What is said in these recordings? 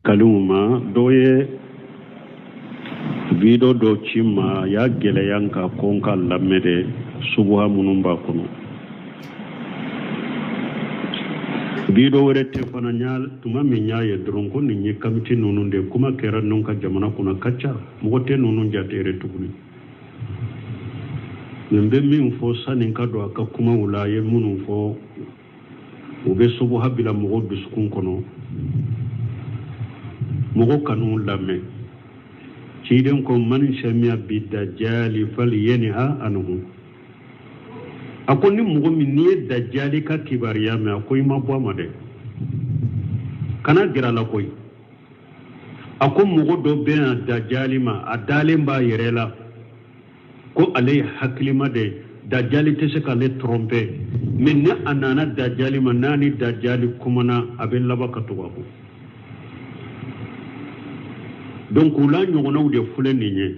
Kaliw ma dɔ ye video dɔ ci n ma, a y'a gɛlɛya n kan ko n k'a lamɛn de, subuha minnu b'a kɔnɔ. Video wɛrɛ tɛ fana. Tuma min y'a ye dɔrɔn ko nin ye kamiti ninnu de kuma kɛra ninnu ka jamana kɔnɔ ka ca, mɔgɔ tɛ ninnu jate yɛrɛ tuguni. Nin bɛ min fɔ sani n ka don a ka kumaw la, a ye minnu fɔ, u bɛ subuha bila mɔgɔ dusukun kɔnɔ, mɔgɔ kan'u lamɛn. Ciden ko man samiya bi dajali falyanha anhu. A ko ni mɔgɔ min n'i ye dajali ka kibaruya mɛn, a ko i ma bɔ a ma dɛ, kana gɛrɛ a la koyi. A ko mɔgɔ dɔ bɛ na dajali ma, a dalen b'a yɛrɛ la ko ale ye hakilima de ye, dajali tɛ se k'ale tromper. Mais ni a nana dajali ma, n'a ni dajali kumana, a bɛ laban ka tugu a kɔ. Donc u la ɲɔgɔnnaw de filɛ nin ye.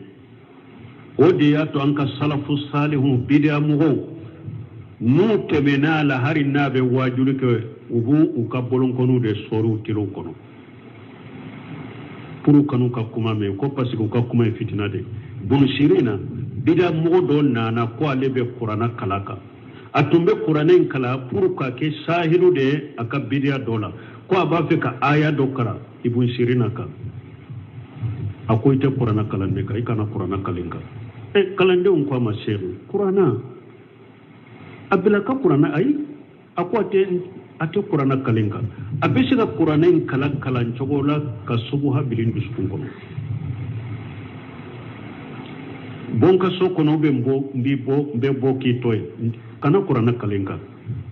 O de y'a to an ka salafu salihu, bidiya mɔgɔw, n'u tɛmɛna a la, hali n'a bɛ waajuli kɛ, u b'u u ka bolonkɔniw de sɔɔri u teliw kɔnɔ pour kan'u ka kuma mɛn, ko parce que u ka kuma ye fitina de. Bunu Sirina, bida mɔgɔ dɔ nana ko ale bɛ kuranna kalan kan. A tun bɛ kuranɛ in kalan pour ka kɛ sahidu de ye a ka bidiya dɔ la, ko a b'a fɛ ka aya dɔ kalan Ibun Sirina kan. A ko i tɛ kuranna kalan ne kan, i kana kuranna kalan kan. Ɛ, kalandenw ko a ma, seku, kuranna a bila ka kuranna. Ayi, a ko a tɛ kuranna kalan kan. A bɛ se ka kuranna in kalan kalan cogo la ka subuha bila n dusukun kɔnɔ. Bɔ n ka so kɔnɔ, bɛ n bɔ, n b'i bɔ, n bɛ bɔ k'i to yen, kana kuranna kalan kan.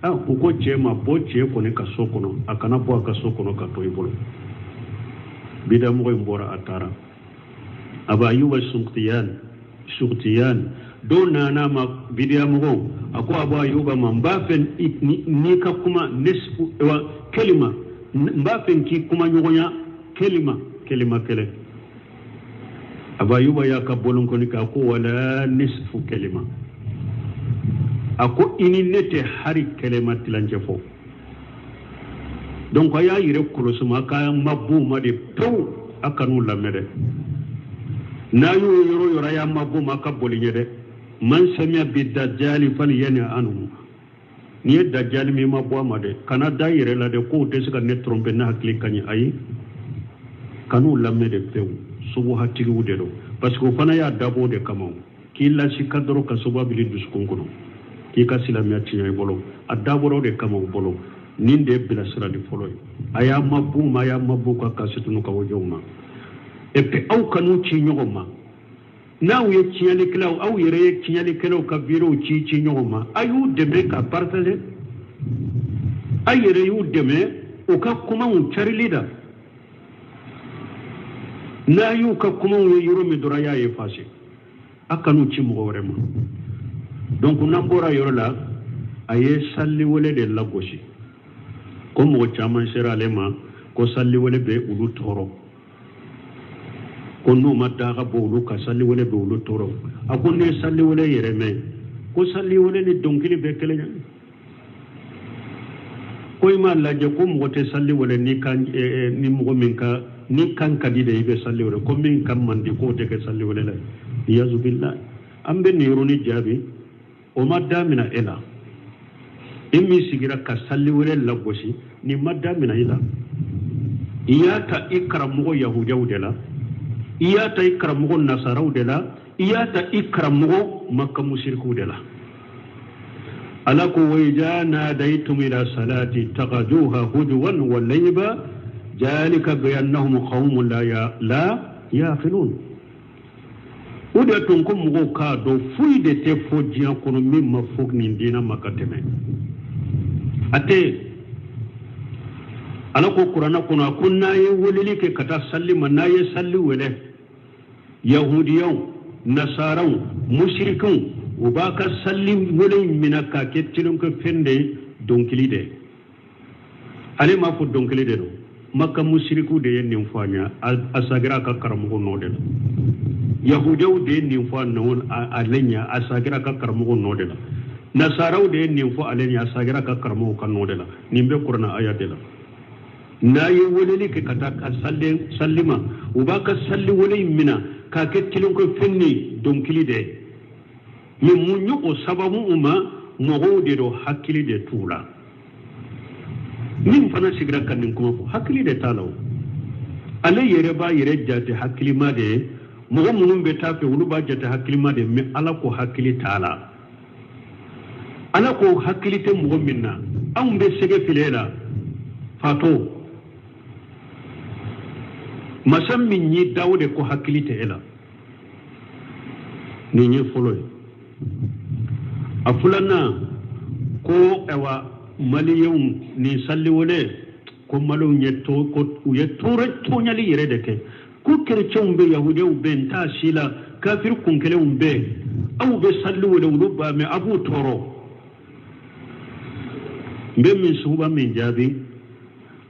Ah, u ko cɛ ma, bɔ cɛ kɔni ka so kɔnɔ, a kana bɔ a ka so kɔnɔ ka to i bolo. Bidamɔgɔ in bɔra, a taara. Aba Ayuba Suktiyan dɔw nana ma, bidiya mɔgɔw. A ko Abu Ayuba ma, n b'a fɛ n'i ka kuma ne wa kelima, n b'a fɛ k'i kuma ɲɔgɔnya kelima, kelima kelen. Abu Ayuba y'a ka bolonkɔni kɛ, a ko wala nisfu kelima. A ko i ni ne tɛ hari kelima tilancɛ fɔ. Donc a y'a yɛrɛ kɔlɔsi ma, a ka mabɔ ma de pewu, a kan'u lamɛn dɛ. N'a y'o yɔrɔ yɔrɔ, a y'a mabɔ ma, a ka boli ɲɛ dɛ. Man samiya bi dajali falyanha anhu. N'i ye dajali min ma bɔ a ma dɛ, kana da i yɛrɛ la dɛ k'o tɛ se ka ne tromper, ne hakili ka ɲi. Ayi, kan'u lamɛn de pewu, subuhatigiw de don, parce que o fana y'a dabɔ o de kama, k'i lasi ka dɔrɔn ka subuha bila dusukun kɔnɔ, k'i ka silamɛya tiɲɛ i bolo. A dabɔra o de kama u bolo. Nin de ye bilasirali fɔlɔ ye. A y'a mabɔ ma, a y'a mabɔ ka kasitunu ka wajɔw ma. Et puis aw kan'u ci ɲɔgɔn ma. N'aw ye tiɲɛlikɛlaw, aw yɛrɛ ye tiɲɛlikɛlaw ka videow ci ci ɲɔgɔn ma, a y'u dɛmɛ ka partager, a yɛrɛ y'u dɛmɛ u ka kumaw carili la. N'a y'u ka kumaw ye yɔrɔ min dɔrɔn, a y'a effacer, a kan'u ci mɔgɔ wɛrɛ ma. Donc n'an bɔra yɔrɔ la, a ye saliwele de lagosi, ko mɔgɔ caman sera ale ma ko saliwele bɛ olu tɔɔrɔ, ko n'u ma daga bɔ olu ka saliwele bɛ olu tɔɔrɔ. A ko ne ye saliwele yɛrɛ mɛn, ko saliwele ni dɔnkili bɛɛ kelen ye. Ko i m'a lajɛ ko mɔgɔ tɛ sali wele ni kan ni mɔgɔ min ka ni kan ka di de i bɛ sali wele, ko min kan man di k'o tɛ kɛ sali wele la. Yazubila, an bɛ nin yɔrɔnin jaabi. O ma damina e la, e min sigira ka sali wele lagosi, nin ma damina i la. I y'a ta i karamɔgɔ yahudiyaw de la, i y'a ta i karamɔgɔ nasaraw de la, i y'a ta i karamɔgɔ maka musirikiw de la. Ala ko wa iza nadaytum ila salati ittakhadhuha huzwan wa la'iba zalika bi annahum qawmun la ya la yaqilun. O de tun ko mɔgɔw k'a dɔn, foyi de tɛ fɔ diɲɛ kɔnɔ min ma fɔ nin diinɛ ma ka tɛmɛ a tɛ. Ala ko kuranɛ kɔnɔ, a ko n'a ye weleli kɛ ka taa sali ma, n'a ye sali wele, yahudiyaw, nasaraw, musirikiw, u b'a ka sali wele minɛ k'a kɛ tulonkɛ fɛn de ye, dɔnkili de. Ale m'a fɔ dɔnkili de don, maka musirikiw de ye nin fɔ a ɲɛ, a sagira a ka karamɔgɔ nɔ de la. Yahudiyaw de ye nin fɔ a nɔ ale ɲɛ, a sagira a ka karamɔgɔ nɔ de la. Nasaraw de ye nin fɔ ale ɲɛ, a sagira a ka karamɔgɔ ka nɔ de la. Nin bɛ kuranɛ aya de la. N'a ye weleli kɛ ka taa ka salli ma, u b'a ka salli wele in mina k'a kɛ tulonkɛfɛn ni dɔnkili de ye. Mais mun ye o sababu u ma? Mɔgɔw de don, hakili de t'u la. Min fana sigira ka nin kuma fɔ, hakili de t'a la. O ale yɛrɛ b'a yɛrɛ jate hakilima de ye, mɔgɔ minnu bɛ t'a fɛ, olu b'a jate hakilima de ye. Mais Ala ko hakili t'a la. Ala ko hakili tɛ mɔgɔ min na, anw bɛ sɛgɛ fili la fatɔ. Masa min y'i da, o de ko hakili tɛ e la. Nin ye fɔlɔ ye. A filanan ko, ayiwa, maliyɛnw nin salliwele ko maliyɛnw ye to ko u ye tɔɔrɔ tɔɲali yɛrɛ de kɛ, ko kerecɛnw bɛ, yahudiyaw bɛ, n t'a si la, kafiri kun kelenw bɛ, aw bɛ salli wele, olu b'a mɛn, a b'u tɔɔrɔ. N bɛ min suguba min jaabi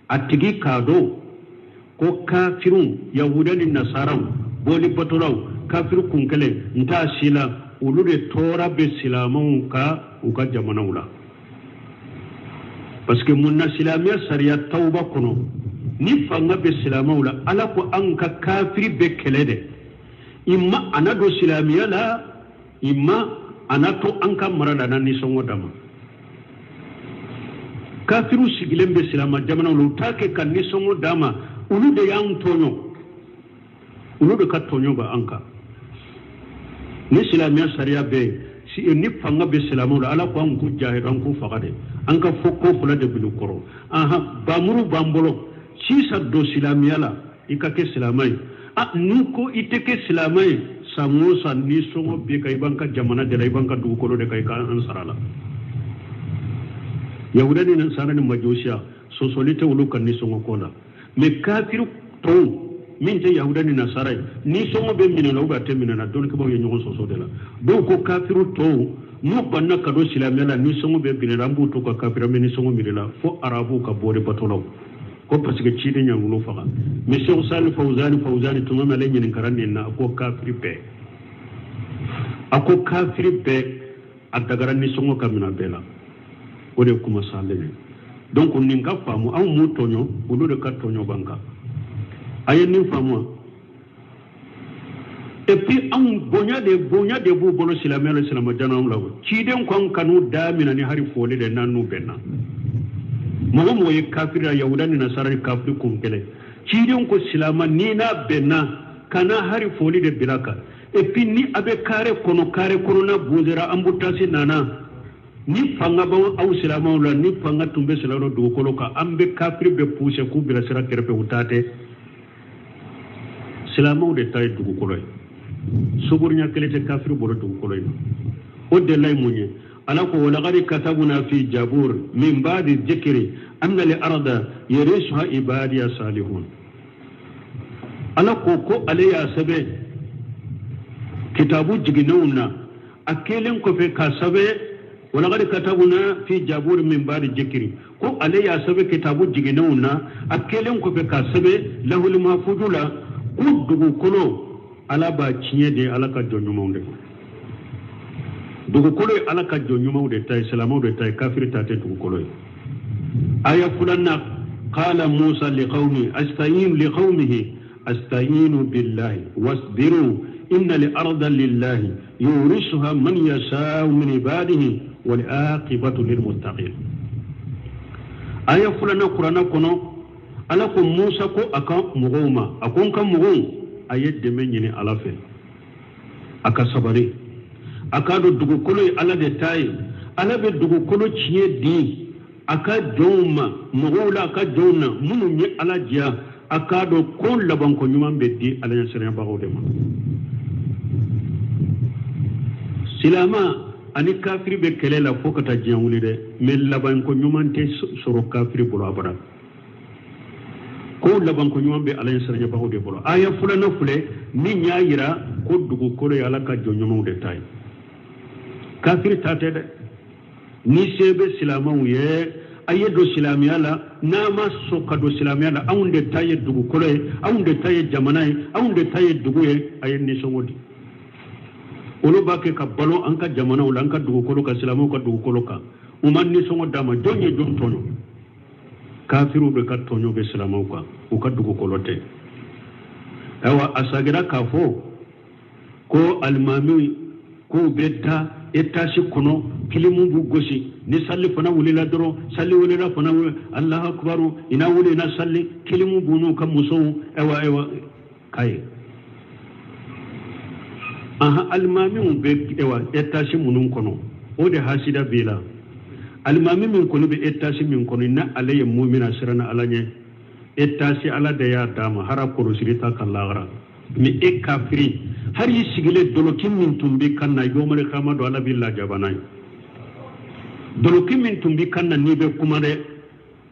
a tigi k'a dɔn ko kafiriw, yahudiya ni nasaraw, boli batolaw, kafiri kun kelen n t'a si la, olu de tɔɔrɔ bɛ silamɛw ka u ka jamanaw la. Parce que mun na? Silamɛya sariya tawba kɔnɔ, ni fanga bɛ silamɛw la, Ala ko an ka kafiri bɛ kɛlɛ dɛ. I ma a na don silamɛya la, i ma a na to an ka mara la, na nisɔngɔ d'a ma. Kafiriw sigilen bɛ silama jamanaw la, u t'a kɛ ka nisɔngɔ d'a ma. Olu de y'an tɔɲɔ, olu de ka tɔɲɔ bɛ an kan. Ni silamɛya sariya bɛ yen, ni fanga bɛ silamɛw la, Ala ko an k'u jahidu, an k'u faga de. An ka fɔ ko fila de bil'u kɔrɔ. Ahan, bamuru b'an bolo sisan. Don silamɛya la, i ka kɛ silamɛ ye. A n'u ko i tɛ kɛ silamɛ ye, san o san nisɔngɔ b'i kan, i b'an ka jamana de la, i b'an ka dugukolo de kan, i ka an sara la. Yahuda ni nasara ni majusiya, sɔsɔli tɛ olu ka nisɔngɔ ko la. Mais kafiri tɔw min tɛ yahuda ni nasara ye, nisɔngɔ bɛ minɛ la ou bien a tɛ minɛ la, dɔnnikɛbaw ye ɲɔgɔn sɔsɔ de la. Dɔw ko kafiri tɔw n'u banna ka don silamɛya la, nisɔngɔ bɛ minɛ la, an b'u to ka kafiri, an bɛ nisɔngɔ minɛ la, fo arabuw ka bɔri batolaw ko parce que ciden y'an wolo faga. Mais Seku Sali Fawuzani Fawuzani, tuma min ale ɲininkara nin na, a ko kafiri bɛɛ, a ko kafiri bɛɛ a dagara nisɔngɔ ka minɛ bɛɛ la. O de ye kuma salen ye. Donc nin ka faamu, anw m'u tɔɲɔ, olu de ka tɔɲɔ b'an kan. A ye nin faamu wa? Et puis anw bonya de b'u bolo silamɛya la, silamɛ jamanaw la. Ciden ko an kan'u da minɛ ni hari foli de n'an n'u bɛnna. Mɔgɔ mɔgɔ ye kafiri la, yahuda ni nasara ni kafiri kun kelen, ciden ko silama ni n'a bɛnna, kana hari foli de bila kan. Et puis ni a bɛ carré kɔnɔ, carré kɔnɔna bozera, embouteillage nana, ni fanga b'aw aw silamɛw la, ni fanga tun bɛ silamɛw dugukolo kan, an bɛ kafiri bɛ pousser k'u bila sira kɛrɛfɛ. U ta tɛ, silamɛw de ta ye dugukolo ye. Sogorunya kelen tɛ kafiri bolo dugukolo in na. O delila ye mun ye? Ala ko walaqad katabna fi jabur min ba'di dhikri anna al arda yarisuha ibadiya salihun. Ala ko ko ale y'a sɛbɛn kitabu jiginnenw na, a kɛlen kɔfɛ k'a sɛbɛn walaqad katabna fi jabur min ba'di dhikri, ko ale y'a sɛbɛn kitabu jiginnenw na, a kɛlen kɔfɛ k'a sɛbɛn lahuli mafudu la, ko dugukolo, Ala b'a tiɲɛ de Ala ka jɔn ɲumanw de ma. Dugukolo ye Ala ka jɔn ɲumanw de ta ye, silamɛw de ta ye, kafiri ta tɛ dugukolo ye. Aya filanan, qala Musa liqawmi asta'inu liqawmihi asta'inu billahi wasbiru inna al-arda lillahi yurisuha man yasha'u min ibadihi wal aqibatu lil muttaqin. Aya filanan kuranɛ kɔnɔ, Ala ko Musa ko a ka mɔgɔw ma, a ko n ka mɔgɔw, a ye dɛmɛ ɲini Ala fɛ, a ka sabali, a k'a dɔn dugukolo ye Ala de ta ye. Ala bɛ dugukolo tiɲɛ di a ka jɔnw ma, mɔgɔw la, a ka jɔnw na minnu ye Ala diya. A k'a dɔn ko labanko ɲuman bɛ di Ala ɲɛsiranyabagaw de ma. Silama ani kafiri bɛ kɛlɛ la fo ka taa diɲɛ wuli dɛ, mais labanko ɲuman tɛ sɔrɔ kafiri bolo abada, ko labanko ɲuman bɛ Ala ɲɛsiranyabagaw de bolo. Aya filanan filɛ min y'a yira ko dugukolo ye Ala ka jɔn ɲumanw de ta ye, kafiri ta tɛ dɛ. Ni se bɛ silamɛw ye, a ye don silamɛya la. N'a ma sɔn ka don silamɛya la, anw de ta ye dugukolo ye, anw de ta ye jamana ye, anw de ta ye dugu ye, a ye nisɔngɔ di. Olu b'a kɛ ka balo an ka jamanaw la, an ka dugukolo kan, silamɛw ka dugukolo kan, u ma nisɔngɔ d'a ma. Jɔn ye jɔn tɔɲɔ? Kafiriw de ka tɔɲɔ bɛ silamɛw kan, u ka dugukolo tɛ. Ayiwa, a sagira k'a fɔ ko alimami k'u bɛ da etasi kɔnɔ, kilimu b'u gosi. Ni sali fana wulila dɔrɔn, sali wulila fana, Alahu akubaru, i na wuli i na sali, kilimu b'u n'u ka musow. Ayiwa, ayiwa, k'a ye ahan, alimamiw bɛ ayiwa etasi minnu kɔnɔ, o de hasida b'i la. Alimami min kɔni bɛ etasi min kɔnɔ, ni ale ye mumina, siranna Ala ɲɛ, etasi Ala de y'a d'a ma, hara kɔlɔsili ta ka lahara. Ni e kafiri, hali i sigilen doloki min tun b'i kan na, yomali kama don, Ala b'i lajaba n'a ye. Doloki min tun b'i kan na n'i bɛ kuma dɛ,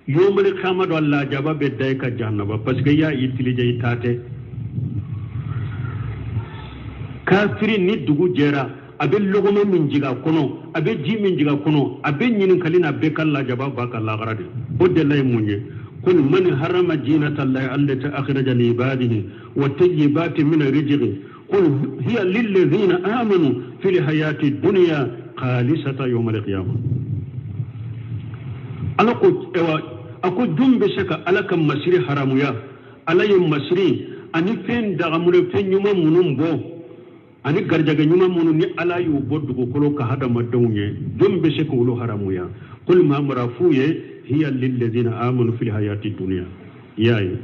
yomali kama don, lajaba bɛ da i ka jahanaba, parce que i y'a utiliser i ta tɛ. Kafiri, ni dugu jɛra, a bɛ lɔgɔma min jigin a kɔnɔ, a bɛ ji min jigin a kɔnɔ, a bɛ ɲininkali na, bɛɛ ka lajaba b'a ka lahara de. O delila ye mun ye? Qul man harrama zinata llahi allati akhraja li ibadihi wa tayyibati min rizqi qul hiya lilladhina amanu fil hayati dunya khalisata yawm al-qiyamah. Ala ko, ewa, a ko jɔn bɛ se ka Ala ka masiri haramuya? Ala ye masiri ani fɛn dagamulen, fɛn ɲuman minnu bɔ ani garijɛgɛ ɲuman minnu ni Ala y'u bɔ dugukolo ka hadamadenw ye, jɔn bɛ se k'olu haramuya? Qul, Mamara f'u ye, hiya lilladhina amanu fil hayati dunya. I y'a ye,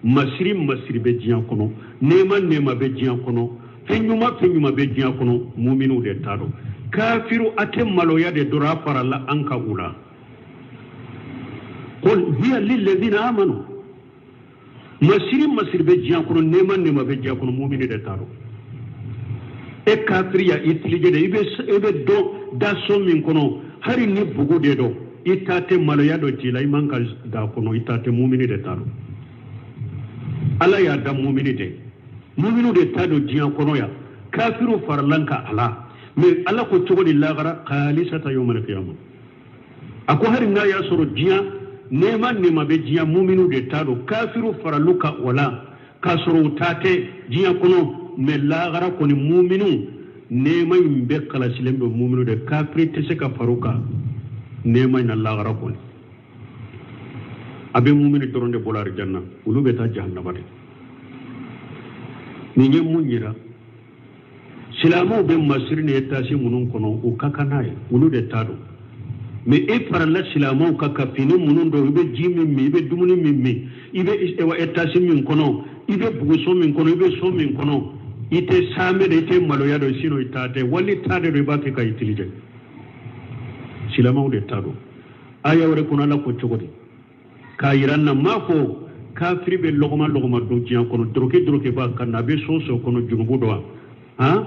masiri masiri bɛ diɲɛ kɔnɔ, nɛɛma nɛɛma bɛ diɲɛ kɔnɔ, fɛn ɲuman fɛn ɲuman bɛ diɲɛ kɔnɔ, muminiw de ta don. Kafiru, a tɛ maloya de dɔrɔn, a farala an ka u la. Qul hiya lilladhina amanu, masiri masiri bɛ diɲɛ kɔnɔ, nɛɛma nɛɛma bɛ diɲɛ kɔnɔ, mumini de ta don. E kafiri y'a utiliser de, i bɛ dɔn da so min kɔnɔ, hali ni bugu de don, i ta tɛ, maloya dɔ t'i la, i man ka da kɔnɔ, i ta tɛ, mumini de ta don. Ala y'a da mumini de, muminiw de ta don diɲɛ kɔnɔ yan. Kafiriw faralan ka ala mais Ala ko cogo di lagara? Khalisata yawmal qiyamah. A ko hali n'a y'a sɔrɔ diɲɛ nɛɛma nɛɛma bɛ diɲɛ, muminiw de ta don. Kafiriw faralu ka o la k'a sɔrɔ u ta tɛ diɲɛ kɔnɔ, mais lagara kɔni, muminiw nɛɛma in bɛɛ kalasilen bɛ muminiw de. Kafiri tɛ se ka far'u kan nɛɛma in na lagara kɔni. A bɛ mumini dɔrɔn de bolo arijanna, olu bɛ taa jahanaba de. Nin ye mun yira? Silamɛw bɛ masiri ni etasi minnu kɔnɔ, u ka kan n'a ye, olu de ta don. Mais e farala silamɛw kan ka fini minnu don, i bɛ ji min min, i bɛ dumuni min min, i bɛ etasi min kɔnɔ, i bɛ buguso min kɔnɔ, i bɛ so min kɔnɔ, i tɛ saamɛ de, i tɛ maloya dɔn, sinon i ta tɛ, wali ta de don, i b'a kɛ ka utiliser. Silamɛw de ta don. Aya wɛrɛ kɔnɔ, Ala ko cogo di k'a yira n na? M'a fɔ kafiri bɛ lɔgɔma lɔgɔma don diɲɛ kɔnɔ, doroke doroke b'a kan na, a bɛ so so kɔnɔ, junubu dɔ wa? Han,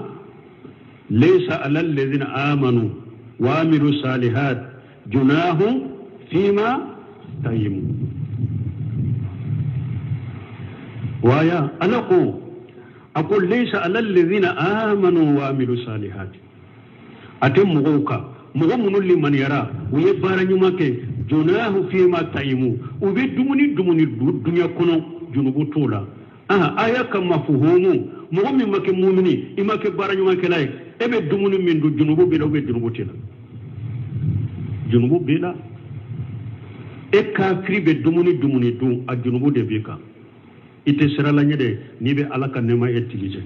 laysa ala alladhina amanu wa amilu salihat junahu fima tayimu. Waya Ala ko, a ko laysa ala alladhina amanu wa amilu salihat, a tɛ mɔgɔw kan, mɔgɔ minnu limaniyara, u ye baara ɲuman kɛ, junahu fima tayimu, u bɛ dumuni dumuni dun duɲɛ kɔnɔ, junubu t'o la. Aha, aya ka mafuhumu, mɔgɔ min ma kɛ mumini, i ma kɛ baara ɲumankɛla ye, e bɛ dumuni min dun, junubu b'i la ou bien junubu t'i la? Junubu b'i la. E kafiri bɛ dumuni dumuni dun, a junubu de b'i kan. I tɛ sira la ɲɛ dɛ, n'i bɛ Ala ka nɛɛma utiliser.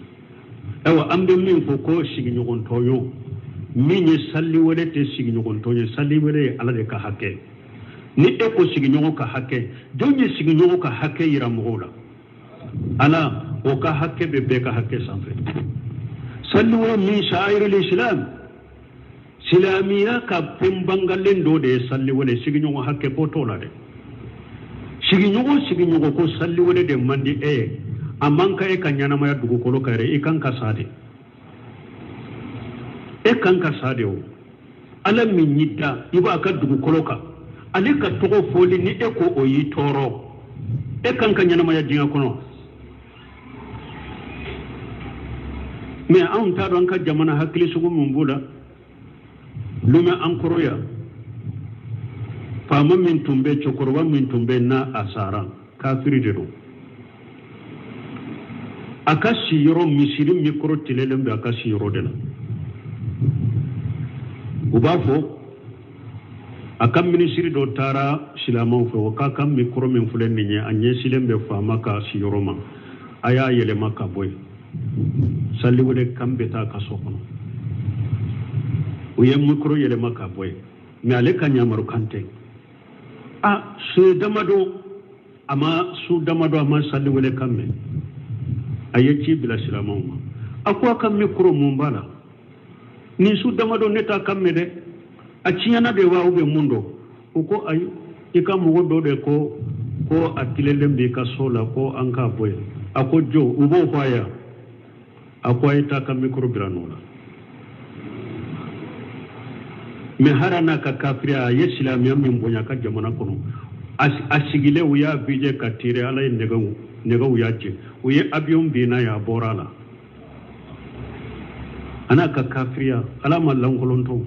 Ayiwa, an bɛ min fɔ ko sigiɲɔgɔn tɔɲɔ min ye, saliwele tɛ sigiɲɔgɔn tɔɲɔ. Saliwele ye Ala de ka hakɛ. Ni e ko sigiɲɔgɔn ka hakɛ, jɔn ye sigiɲɔgɔn ka hakɛ yira mɔgɔw la? Ala. O ka hakɛ bɛ bɛɛ ka hakɛ sanfɛ. Saliwele min sha'airul islam, silamɛya ka fɛn bangalen dɔ de ye saliwele. Sigiɲɔgɔn hakɛ ko t'o la dɛ. Sigiɲɔgɔn sigiɲɔgɔn ko saliwele de man di e ye, a man ka e ka ɲɛnamaya dugukolo kan yɛrɛ, i kan ka sa de, e kan ka sa de. O Ala min y'i da, i b'a ka dugukolo kan, ale ka tɔgɔ fɔli ni e ko o y'i tɔɔrɔ, e kan ka ɲɛnamaya diɲɛ kɔnɔ? Mais anw t'a dɔn an ka jamana hakili sugu min b'o la. Lomɛ an kɔrɔ yan, faama min tun bɛ, cɛkɔrɔba min tun bɛ n'a a sara, kafiri de don. A ka siyɔrɔ, misiri mikoro tilelen bɛ a ka siyɔrɔ de la. U b'a fɔ A ka minisiri dɔ taara silamɛw fɛ, o k'a ka mikoro min filɛ nin ye, a ɲɛsilen bɛ faama ka siyɔrɔ ma, a y'a yɛlɛma ka bɔ yen, saliwele kan bɛ taa ka so kɔnɔ. U ye mikoro yɛlɛma ka bɔ yen, mɛ ale ka yamarukan tɛ. A su damadɔ a ma, su damadɔ a ma saliwele kan mɛn. A ye ci bila silamɛw ma, a ko a ka mikoro mun b'a la nin su damadɔ, ne t'a kan mɛn dɛ, a tiɲɛna de wa ou bien mun don? U ko ayi, i ka mɔgɔ dɔ de ko ko a tilelen b'i ka so la, ko an k'a bɔ yen. A ko jo, u b'o fɔ a ye. A ko a ye taa ka mikoro bila nɔ la. Mɛ hali n'a ka kafiriya, a ye silamɛya min bonya a ka jamana kɔnɔ, a sigilen u y'a bijɛ ka tirer, Ala ye nɛgɛw y'a jɛ, u ye avion bin n'a ye, a bɔra a la. A n'a ka kafiriya, Ala ma lankolontɔw,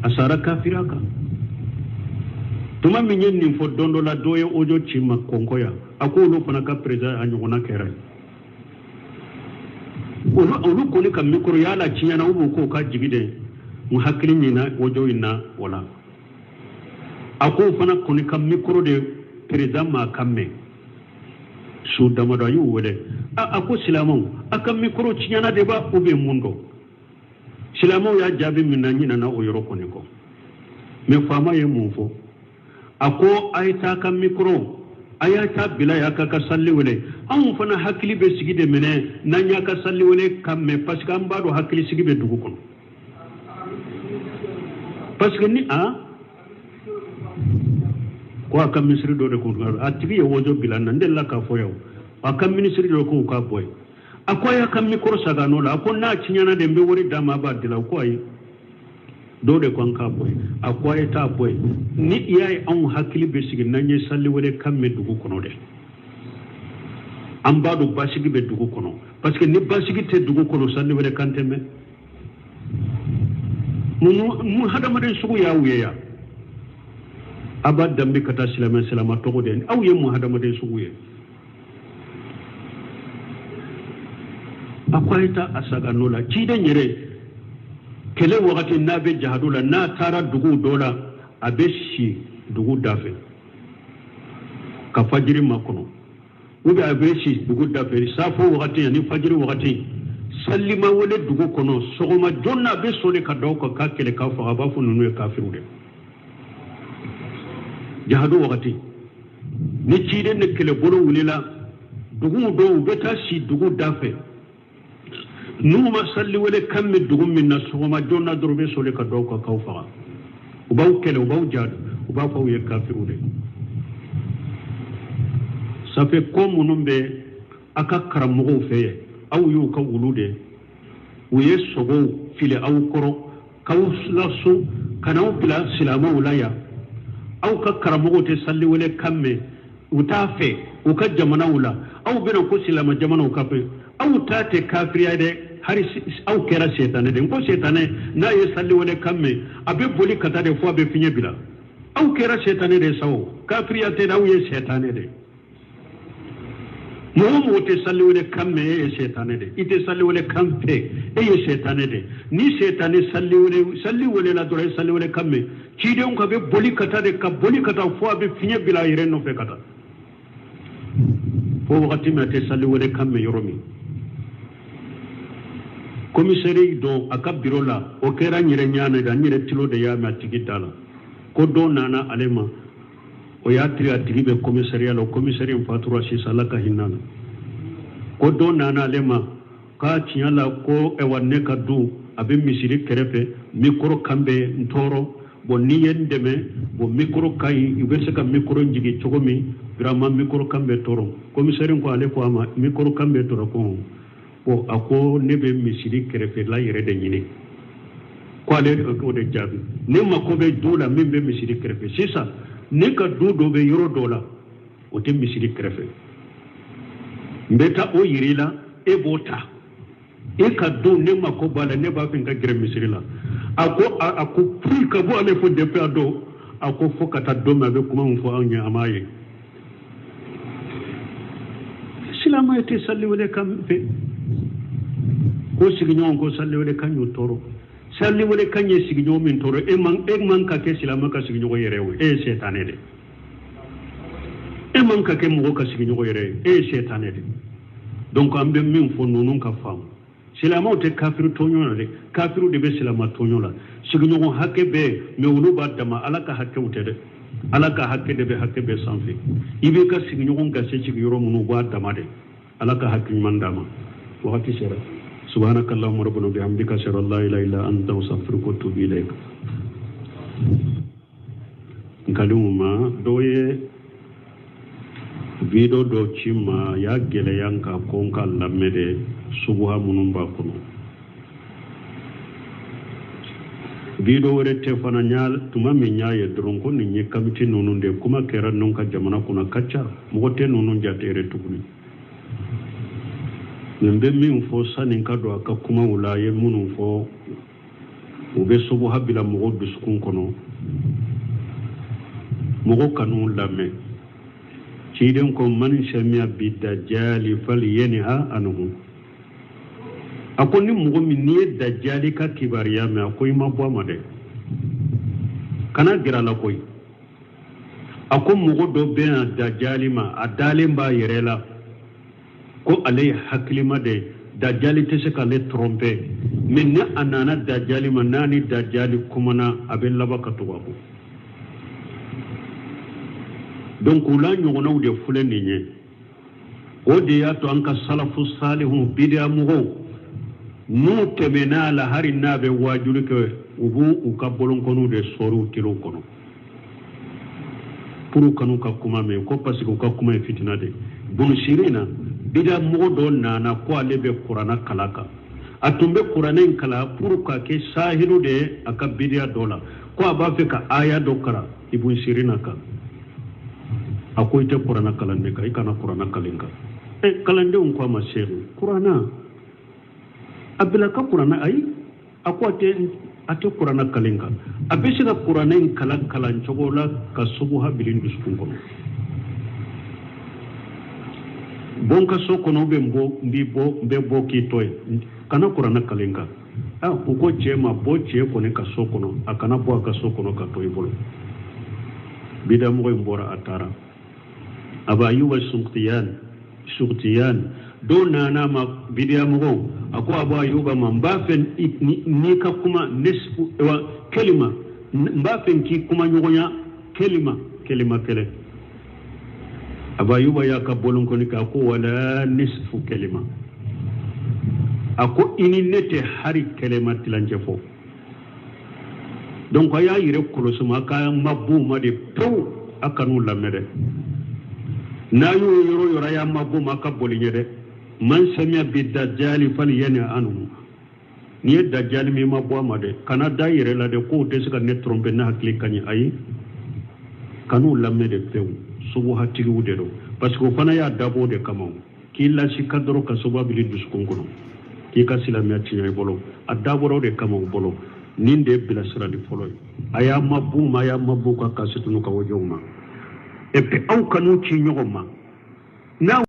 a sara kafiriya kan. Tuma min ye nin fɔ, don dɔ la dɔ ye audio ci ma kɔnkɔ yan, a ko olu fana ka président a ɲɔgɔnna kɛra yen. Olu kɔni ka mikoro yala tiɲɛna, u b'u k'o ka jigi de. N hakili ɲina audio in na o la. A ko fana kɔni ka mikoro de président m'a kan mɛn su damadɔ. A y'u wele, a ko silamɛw, a ka mikoro tiɲɛna de ba ou bien mun don? Silamɛw y'a jaabi min na, ɲinana o yɔrɔ kɔni kɔ. Mɛ faama ye mun fɔ? A ko a ye taa ka mikoro, a y'a taa bila y'a ka sali wele. Anw fana hakili bɛ sigi de minɛ n'an y'a ka sali wele kan mɛn, parce que an b'a dɔn hakili sigi bɛ dugu kɔnɔ, parce que ni a ko a ka minisiri dɔ de ko, a tigi ye wojo bila na, n delila k'a fɔ yan, a ka minisiri dɔ ko k'a bɔ yen. A ko a y'a ka mikoro saga nɔ la. A ko n'a tiɲɛna de, n bɛ wari d'a ma, a b'a dilan. O ko ayi, dɔw de ko an k'a bɔ yen. A ko a ye taa bɔ yen. Ni i y'a ye anw hakili bɛ sigi n'an ye sali wele kan mɛn dugu kɔnɔ dɛ, an b'a dɔn basigi bɛ dugu kɔnɔ, parce que ni basigi tɛ dugu kɔnɔ, sali wele kan tɛ mɛn. Mun hadamaden sugu y'aw ye yan? A b'a danbe ka taa silamɛ silamɛ tɔgɔ de, aw ye mun hadamaden sugu ye? A ko a ye taa a saga nɔ la. Ciden yɛrɛ kɛlɛ wagati n'a bɛ jahadu la, n'a taara dugu dɔ la, a bɛ si dugu da fɛ ka fajiri makɔnɔ, ou bien a bɛ si dugu da fɛ safo wagati ani fajiri wagati, salima wele dugu kɔnɔ. Sɔgɔma joona a bɛ soli ka da o kan k'a kɛlɛ k'a faga. A b'a fɔ ninnu ye kafiriw de. Jahadu wagati ni ciden ni kɛlɛbolo wulila dugu dɔw, u bɛ taa si dugu da fɛ. N'u ma sali wele kan mɛn dugu min na, sɔgɔma joona dɔrɔn u bɛ soli ka da o kan k'aw faga. U b'aw kɛlɛ, u b'aw jaabi, u b'a fɔ aw ye kafiriw de. Ça fait ko minnu bɛ a ka karamɔgɔw fɛ yen, aw y'u ka wulu de, u ye sogow fili aw kɔrɔ k'aw laso ka n'aw bila silamɛw la yan. Aw ka karamɔgɔw tɛ sali wele kan mɛn, u t'a fɛ u ka jamanaw la. Aw bɛna ko silamɛ jamanaw ka fɛ, aw ta tɛ kafiriya dɛ, hali aw kɛra setanɛ de. N ko setanɛ n'a ye sali wele kan mɛn, a bɛ boli ka taa de fo a bɛ fiɲɛ bila. Aw kɛra setanɛ de sa, o kafiriya tɛ dɛ, aw ye setanɛ de. Mɔgɔ o mɔgɔ tɛ sali wele kan mɛn, e ye setanɛ de. I tɛ sali wele kan fɛ, e ye setanɛ de. Ni setanɛ sali wele la dɔrɔn, e sali wele kan mɛn, cidenw ka bɛ boli ka taa de, ka boli ka taa fo a bɛ fiɲɛ bila a yɛrɛ nɔfɛ ka taa fo wagati min a tɛ sali wele kan mɛn yɔrɔ min. Komisɛri dɔ a ka biro la, o kɛra n yɛrɛ ɲɛ na dɛ, n yɛrɛ tulo de y'a mɛn a tigi da la, ko dɔ nana ale ma, o y'a tiri a tigi bɛ komisɛriya la, o komisɛri in fatura sisan, Ala ka hinɛ na. Ko dɔ nana ale ma k'a tiɲɛ la ko ɛwa ne ka du a bɛ misiri kɛrɛfɛ, mikoro kan bɛ n tɔɔrɔ, bon n'i ye n dɛmɛ, bon mikoro ka ɲi, i bɛ se ka mikoro jigin cogo min, vraiment mikoro kan bɛ tɔɔrɔ. Komisɛri ko ale ko a ma mikoro kan bɛ tɔɔrɔ, ko bon a ko ne bɛ misiri kɛrɛfɛla yɛrɛ de ɲini, ko ale o de jaabi, ne mako bɛ du la min bɛ misiri kɛrɛfɛ. Sisan ne ka du dɔ bɛ yɔrɔ dɔ la, o tɛ misiri kɛrɛfɛ, n bɛ taa o yiri la, e b'o ta e ka du, ne mako b'a la, ne b'a fɛ n ka gɛrɛ misiri la. A ko a ko puri ka bɔ ale fo depuis a don, a ko fo ka taa don min a bɛ kuma min fɔ anw ye, a m'a ye. Silamɛya tɛ sali wele kan fɛ, ko sigiɲɔgɔn ko sali wele kan y'u tɔɔrɔ. Saliwele kan ye sigiɲɔgɔn min tɔɔrɔ, e man ka kɛ silamɛ ka sigiɲɔgɔn yɛrɛ ye o. E ye sɛtanɛ de. E man ka kɛ mɔgɔ ka sigiɲɔgɔn yɛrɛ ye, e ye sɛtanɛ de. Donc an bɛ min fɔ, ninnu ka faamu, silamɛw tɛ kafiri tɔɲɔ la dɛ, kafiriw de bɛ silamɛ tɔɲɔ la. Sigiɲɔgɔn hakɛ bɛ yen, mais olu b'a dama, Ala ka hakɛw tɛ dɛ. Ala ka hakɛ de bɛ hakɛ bɛɛ sanfɛ. I b'i ka sigiɲɔgɔn gasi sigi yɔrɔ minnu, u b'a dama de. Ala ka hakɛ ɲuman d'a ma. Wagati sera. Subhanaka allahumma rabbana bihamdika, ashhadu an la ilaha illa anta, astaghfiruka wa atubu ilayk. Nkaliw ma dɔ ye video dɔ ci ma, a y'a gɛlɛya n ka ko n ka lamɛn de, subuha minnu b'a kɔnɔ. Video wɛrɛ tɛ fana. Tuma min y'a ye dɔrɔn ko nin ye kamiti ninnu de kuma kɛra ninnu ka jamana kɔnɔ ka ca, mɔgɔ tɛ ninnu jate yɛrɛ tuguni. Nin bɛ min fɔ sani ka don a ka kumaw la, a ye minnu fɔ, u bɛ subuha bila mɔgɔ dusukun kɔnɔ, mɔgɔ kan'u lamɛn. Ciden ko man samiya bi dajali falyanha anhu. A ko ni mɔgɔ min n'i ye dajali ka kibaruya mɛn, a ko i ma bɔ a ma dɛ, kana gɛrɛ a la koyi. A ko mɔgɔ dɔ bɛ yan dajali ma, a dalen b'a yɛrɛ la ko ale ye hakilima de ye, dajali tɛ se k'ale tromper. Mais ni a nana dajali ma, n'a ni dajali kumana, a bɛ laban ka tugu a kɔ. Donc u la ɲɔgɔnnaw de filɛ nin ye. O de y'a to an ka salafu salihu, bidiya mɔgɔw, n'u tɛmɛna a la, hali n'a bɛ waajuli kɛ, u b'u u ka bolonkɔniw de sɔɔri u teliw kɔnɔ pour kan'u ka kuma mɛn, ko parce que u ka kuma ye fitina de. Bunu Sirina, bidiya mɔgɔ dɔ nana ko ale bɛ kuranna kala kan. A tun bɛ kuranɛ in kalan pour ka kɛ sahidu de ye a ka bidiya dɔ la, ko a b'a fɛ ka aya dɔ kalan Ibn Sirina kan. A ko i tɛ kuranna kalan ne kan, i kana kuranna kalan kan. Ɛ, kalandenw ko a ma, sehu, kuranna a bila ka kuranna. Ayi, a ko a tɛ kuranna kalan kan. A bɛ se ka kuranna in kalan kalan cogo la ka subuha bili dusukun kɔnɔ. Bɔ n ka so kɔnɔ, bɛ n bɔ, n b'i bɔ, n bɛ bɔ k'i to yen, kana kuranna kalan kan. U ko cɛ ma, bɔ cɛ kɔni ka so kɔnɔ, a kana bɔ a ka so kɔnɔ ka to i bolo. Bidamɔgɔ in bɔra, a taara. Aba Ayuba Suktiyan dɔw nana ma, bidiyamɔgɔw. A ko Abu Ayuba ma, n b'a fɛ n'i ka kuma nisfu wa kelima, n b'a fɛ k'i kuma ɲɔgɔnya kelima kelima kelen. Abu Ayuba y'a ka bolonkɔni kɛ, a ko wala nisfu kelima. A ko i ni ne tɛ hari kelima tilancɛ fɔ. Donc a y'a yɛrɛ kɔlɔsi ma, a ka mabɔ ma de pewu, a kan'u lamɛn dɛ. N'a y'o yɔrɔ yɔrɔ, a y'a mabɔ ma, a ka boli ɲɛ dɛ. Man samiya bi dajali falyanha anhu. N'i ye dajali min ma bɔ a ma dɛ, kana da i yɛrɛ la dɛ k'o tɛ se ka ne tromper, ne hakili ka ɲi. Ayi, kan'u lamɛn de pewu, subuhatigiw de don, parce que o fana y'a dabɔ o de kama, k'i lasi ka dɔrɔn ka subuha bili dusukun kɔnɔ, k'i ka silamɛya tiɲɛ i bolo. A dabɔra o de kama u bolo. Nin de ye bilasirali fɔlɔ ye. A y'a ma b'u ma, a y'a ma b'u ka kasitunu ka wajɛw ma. Et puis aw kan'u ci ɲɔgɔn ma n'a